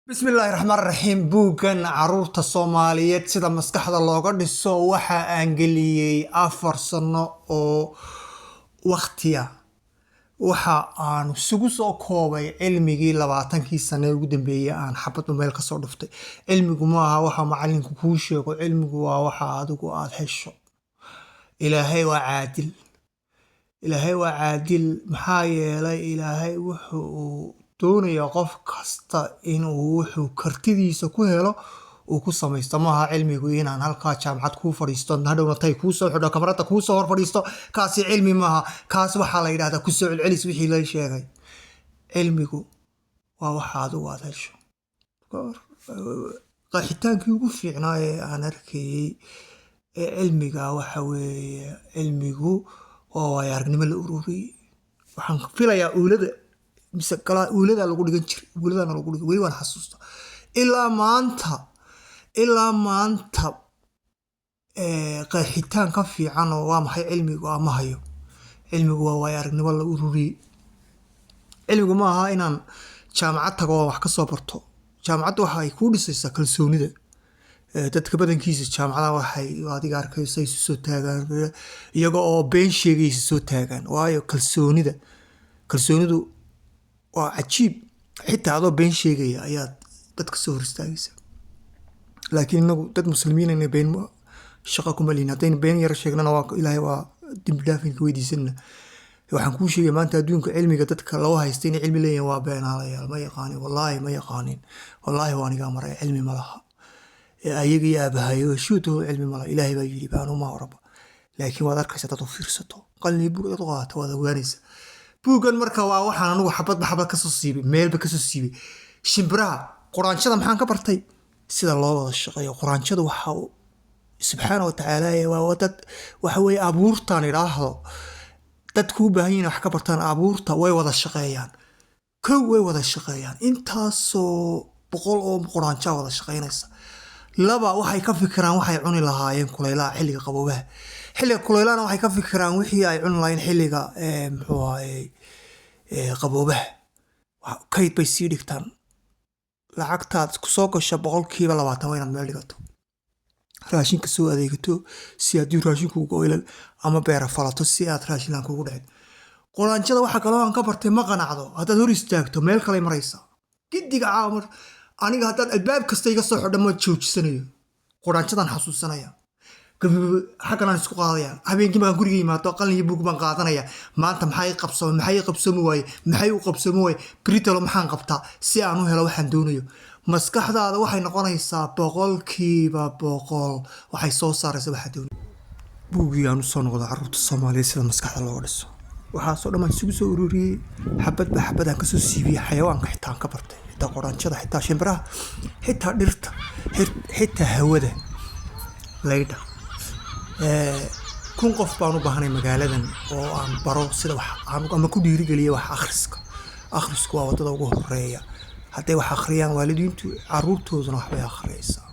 Bismillaahi raxmaan raxiim. Buuggan Caruurta Soomaaliyeed sida maskaxda looga dhiso waxa aan geliyey 4 sano oo waktiya. Waxa aan isugu soo koobay cilmigii 20kii sane ugu dambeeyey aan xabadba meel kasoo dhuftay. Cilmigu maaha waxa macalinku kuu sheego, cilmigu waa waxa adigu aada hesho. Ilaahay waa caadil, Ilaahay waa caadil. Maxaa yeelay, Ilaahay wuxuu uu doonayaa qof kasta inuu wuxuu kartidiisa ku helo uu ku samaysto. Maaha cilmigu inaan halkaa jaamacad kuu fadhiisto, hadhowna tay kuu soo xidho, kamarada kuu soo hor fadhiisto. Kaasi cilmi maaha. Kaas waxaa la yidhahdaa kusoo celcelis wixii la sheegay. Cilmigu waa waxa adigu aada hesho. Qeexitaankii ugu fiicnaa ee aan arkayey ee cilmiga waxa weeye: cilmigu waa waayo aragnimo la ururiyey. Waxaan filayaa uulada mise uulada lagu dhigan jiray, uuladana lagu dhigan. Weli waan xasuusta ilaa maanta, ilaa maanta. Qeexitaan ka fiican oo waa maxay cilmigu ama hayo. Cilmigu waa waayo aragnimo la ururiyey. Cilmigu ma aha inaan jaamacad tago oo wax ka soo barto. Jaamacadda waxa ay kuu dhisaysaa kalsoonida. Dadka badankiisa jaamacadaha waxay adiga arkaysa isu soo taagaan iyaga oo been sheegaysa soo taagaan, waayo kalsoonida, kalsoonidu waa cajiib. Xitaa adoo been sheegaya ayaad dadka soo hor istaagaysa. Laakiin inagu dad muslimiinayna, been shaqo kuma lihin. Haddaynu been yar sheegnana, waa Ilaahay waa dembi dhaafinka weydiisanna. Waxaan kuu sheegay, maanta adduunka cilmiga dadka loo haysta inay cilmi leeyihin waa beenaalayaal. Ma yaqaanin, wallaahi ma yaqaanin, wallaahi waa anigaa maray. Cilmi ma laha ayaga iyo aabahayo shuuto, cilmi ma laha. Ilaahay baa yidhi baanu ma oraba. Laakiin waad arkaysa, dad u fiirsato, qalin buug dad u qaadato, waad ogaanaysa. Buuggan marka waa waxaan anigu xabadba xabad kasoo siibay, meelba kasoo siibay. Shimbiraha, quraanjada maxaan ka bartay? Sida loo wada shaqeeyo. Quraanjadu waxa subxaana wa tacaala waa dad, waxa weeye abuurtaan idhaahdo, dadku u baahan yihin wax ka bartaan abuurta. Way wada shaqeeyaan. Kow, way wada shaqeeyaan. Intaasoo boqol oo quraanjaa wada shaqeynaysa. Laba, waxay ka fikiraan waxay cuni lahaayeen kulaylaha, xilliga qaboobaha. Xilliga kulaylahana waxay ka fikiraan wixii ay cuni lahaayeen xilliga, muxuu ahaye, qaboobaha. Kayd bay sii dhigtaan. Lacagtaad kusoo gasho 20% waa inaad meel dhigato, raashinka soo adeegato, si haddii raashinku goylan ama beera falato, si aad raashin laan kugu dhicin. Quraanjada waxaa kaloo aan ka bartay, ma qanacdo. Haddaad hor istaagto, meel kaley maraysaa. Gidiga caawa aniga haddaad albaab kasta iga soo xidho, ma joojisanayo. Quraanjadaan xasuusanaya, xaggan aan isku qaadaya. Habeenkii markaan guriga yimaado, qalin iyo buug baan qaadanaya. Maanta maxay qabsoomay? Maxay qabsoomi waaye? Maxay u qabsoomi waaye? Britalo maxaan qabtaa si aan u helo waxaan doonayo? Maskaxdaada waxay noqonaysaa 100% waxay soo saaraysa waxaa doonay. Buuggii aan usoo noqdo, Caruurta Soomaaliyeed sida maskaxda looga dhiso, waxaasoo dhan baan isugu soo ururiyey, xabadba xabadaan kasoo siibiyey. Xayawaanka xitaa aan ka bartay, xitaa qoraanjada, xitaa shimbiraha, xitaa dhirta, xitaa hawada laydha. 1000 qof baan u baahanay magaaladan oo aan baro sida wax ama ku dhiirigeliya wax akhriska. Akhrisku waa waddada ugu horeeya. Hadday wax akhriyaan waalidiintu, caruurtooduna waxbay akhriyaysaa.